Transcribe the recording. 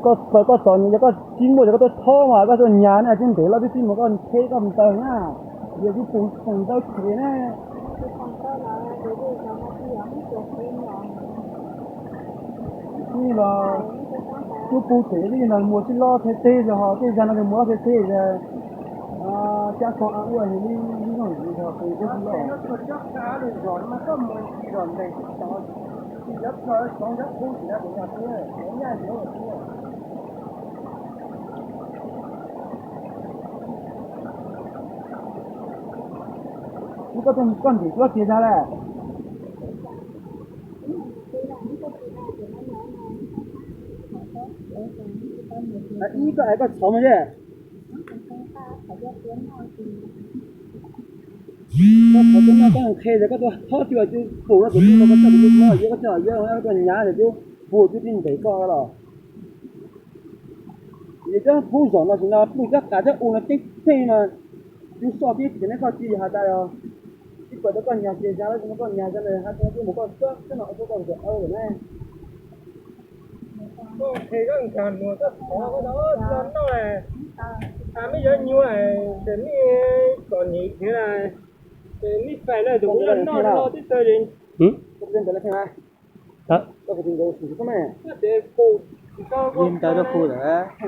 Koj txom nyem, yog koj tsis muaj ces koj tuaj thob mas koj tuaj nyas ne, twb ntev lawm twb tsis muaj koj ntshe koj ntaus na. Yog twb pus foom ntau khev ne. Twb los twb pus khev twb los muaj tsis loj teg teg, yog ho tej zag no yog muaj loj teg teg, cab koj ua li li no yog pus khev tsis loj. Koj ntim koj tias zag lawm. Ib koj es koj txhoov mus ye. Koj txhoov tus no koj qhia tias koj tuaj thob cua tus pus no tus no koj txhob tus no yog koj txhob yog koj tuaj nyas tias tus pus twb tsis ntev koj los. Yog cov phooj ywg no sim no pluj cov qas cov u no ceeb tsheej mas, yus soj tib ces neb koj tsis has tas os. Tib puas rau koj nyas ces zag lawm, koj nyas zag na has tas twb mus koj txob txob no ua koj ua lawm ne. Koj qhia koj nkag nuas koj thov koj tau txog noj, a mej yuav nyuaj ces mej kom nyiv dheev na, ces mej fais na tus kuv noj noj no tib tag li. Koj ntawd la kheej na. Koj tus nkaus tus koj me. Koj tes pus tsis tau koj ntawd rau pus lawm.